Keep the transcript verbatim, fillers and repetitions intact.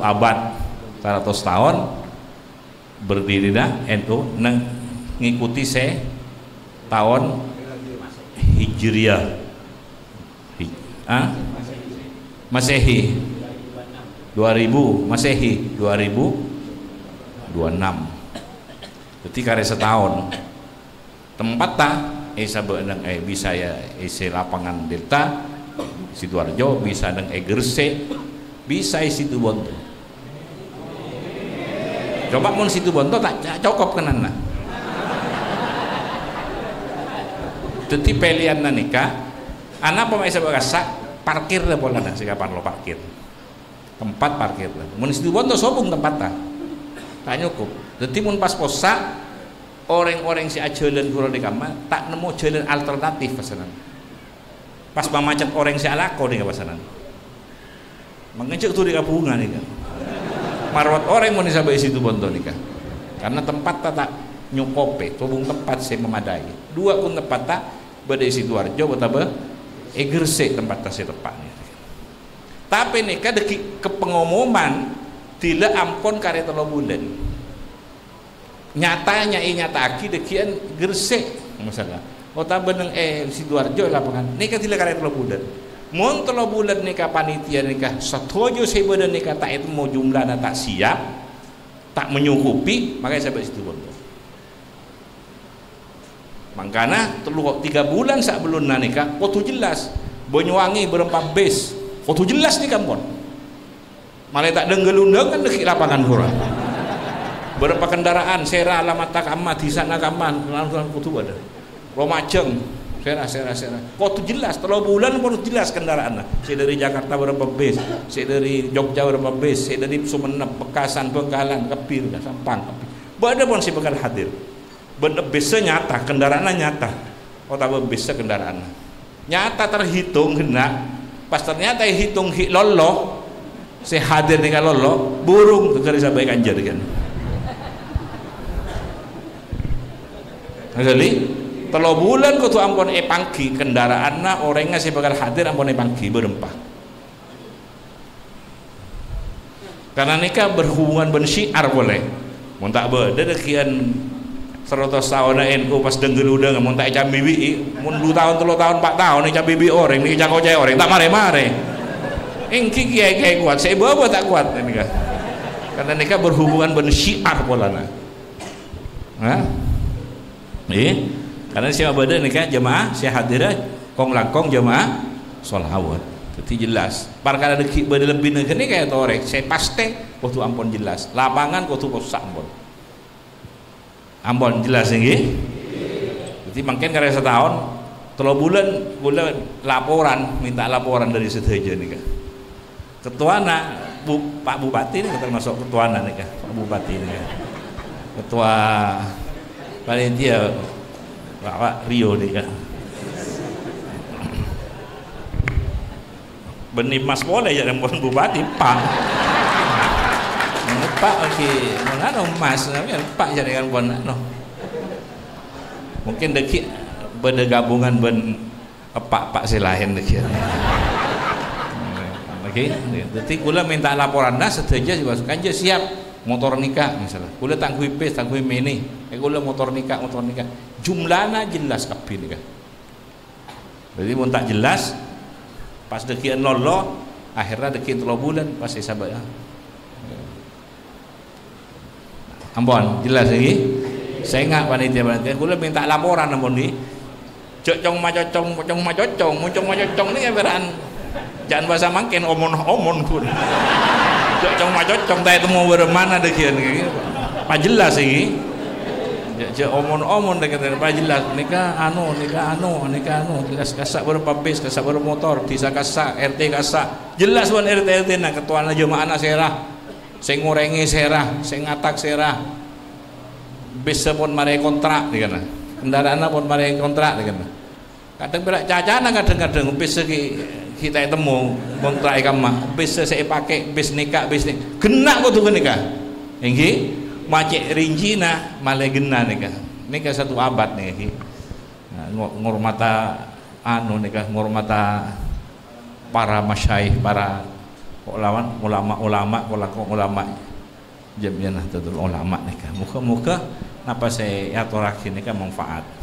abad, saratos taon berdirinah N U neng-, ngikuti sè taon Hijriah. Hij-, ah? Masehi. Dua ribu, Masehi, dua ribu dua enam. Dhâddhi karè sataon. Tempatta, eh, sabâ' neng, eh, bisa ya, eh, sè lapangan Delta, Sidoarjo, bisa neng, eh, Gresik, bisa, eh, Situbondo. Coba mon Situbondo ta', ta' cokop kenanna. Dhâddhi pèlèyanna nèka, anapa ma' èsabâ' kassa', parkir polana sè kaparlo parkir. Tempat parkir. Mon Situbondo sobung tempatta. Ta' nyokop. Dhâddhi mon pas possa', orèng-orèng sè ajhâlân ghuru nèka ma' ta' nemmo jhâlân alternatif pasanan. Pas mamacet orèng sè alako nèka pasanan. Mangkana jhâ' dhuli ka bhunga nèka. Marwat orèng mon èsabâ' è Situbondo nèka. Karena tempatta ta' nyokopè, sobung tempat sè mamadai. Dua pon tempatta bâdâ è Sidoarjo otabâ è Gresik tempatta sè teppa' nèka. Tapè nèka dhâggi' ka pangomoman dhila ampon karè tello bulân. Nyata, nya-, ènyata'aghi dhâggi'ân Gresik, masalah. Otabâ neng è Sidoarjo lapangan. Nèka dhila karè tello bulân. Mon tello bulân nèka panitia nèka sadhâjâ sè bâdâ nèka ta' ètemmo jumlana ta' siap, ta' mencukupi, maka èsabâ' Situbondo. Mangkana, tello, tiga bulan sabellunna nèka kodhu jelas. Banyuwangi bârâmpa bis, kodhu jelas nèka ampon. Malè ta' dâng-ghâlundhângan dhâggi' lapangan ghuru. Bârâmpa kendaraan, sèra alamatta ka'emma, dhisana ka'emma, langsung kodhu bâdâ. Lumajâng, sèra, sèra, sèra. Kodhu jelas, tello bulân kodhu jelas kendaraanna. Sè dâri Jakarta bârâmpa bis, sè dâri Jogja bârâmpa bis, sè dâri Sumenep, Pekasan, Bangkalan, kabbhi, Sampang, kabbhi. Bâdâ pon sè bhâkal hadir. Bân bissâ nyata, kendaraanna nyata. Otabâ bissâ kendaraanna. Nyata terhitung ghenna'. Pas ternyata èhitong ghi' lollo, sè hadir nèka lollo, burung ghâgghâr èsabâ' è kanja dhâggi'ân. Ghâli, tello bulân kodhu ampon èpangghi, kendaraanna orèngnga sè bhâkal hadir ampon èpangghi bârâmpa. Karena nèka berhubungan bân syiar polè. Mon ta' bâdâ dhâggi'ân saratos taonna N U pas dâng-ghâludhâng, mon ta' ècambibi'i, mon du taon, tello taon, empa' taon ècambibi orèng, nèka ècakocaè orèng, ta' marè-marè. Èngghi kèyaè-kèyaè kowat, sè èbâbâ ta' kowat nèka. Karena nèka berhubungan bân syiar polana. Hah? Ngghi. Karena sè mabâdâ nèka jemaah sè hadir kong-langkong jemaah sholawat. Dhâddhi jelas. Parkara dhâggi' bâdâ lebbina ghânèka èyatorè, sè pastè kodhu ampon jelas. Lapangan kodhu possa' ampon. Ampon jelas ngghi? Dhâddhi mangkèn karè sataon, tello bulân kaulâ laporan, minta laporan dâri sadhâjâ nèka. Ketuana, Bu-, Pak Bupati nèka termasuk ketuana nèka, Pak Bupati nèka. Ketua panitia, Pak, Pak Rio nèka. Bânnè mas polè jâ' ampon Bupati, Pak. Mon Pak lagi, mon anu mas, namanya Pak jâ' ampon anu. Mungkin dhâggi' bâdâ gabungan bân eppa'-eppa' sè laèn lagi. Oke, dhâddhi kaulâ minta laporanna sadhâjâ sè pas kanja siap motor nèka misalnya. Kaulâ tangghuy bis, tangghuy mini. Eh, kaulâ motor nèka, motor nèka. Jumlana jelas kabbhi nèka. Dhâddhi mon ta' jelas, pas dhâggi'ân lollo, akhirnya dhâggi'ân tello bulân, pas èsabâ'. Ampon, jelas ngghi? Sènga' panitia-panitia, kaulâ minta laporan ampon ngghi. Jâ' cong-macocong, cong-macocong, mon cong-macocong nèka bârâ'ân. Jâ' bhâsa mangkèn omon-omon, pon. Jâ' cong-macocong, ta' ètemmo bârâmma dhâggi'ân ngghi. Pajelas ngghi. Jâ', jâ' omon-omon dhâggi'ân, pajelas. Nèka anu, nèka anu, nèka anu. Jelas kassa' bârâmpa bis, kassa' bârâmpa motor, dhisa kassa', R T kassa'. Jelas bân R T-R T-na, ketuana jemaahna sèra. Sè ngorèngè sèra, sè ngatak sèra. Bissa pon marè kontra', nèka na. Kendaraanna pon marè kontra', nèka na. Kadhâng pèra' cacana kadhâng-kadhâng, bissa ghi', ghi' ta' ètemmo kontra'è kamma. Bissa sè èpakè, bis nèka, bis nè-, ghenna' kodhu ghânèka. Èngghi, ma' cè' rincina, malè ghenna' nèka. Nèka satu abad nèka, ghi. Nah, ngo-, ngormata, anu, nèka, ngormata para masyayikh, para Kok lawan ulama-ulama, kok lakon ulama. Jam'iyah Nahdlatul Ulama nèka. Moga-moga napa sè èatorraghi nèka manfaat.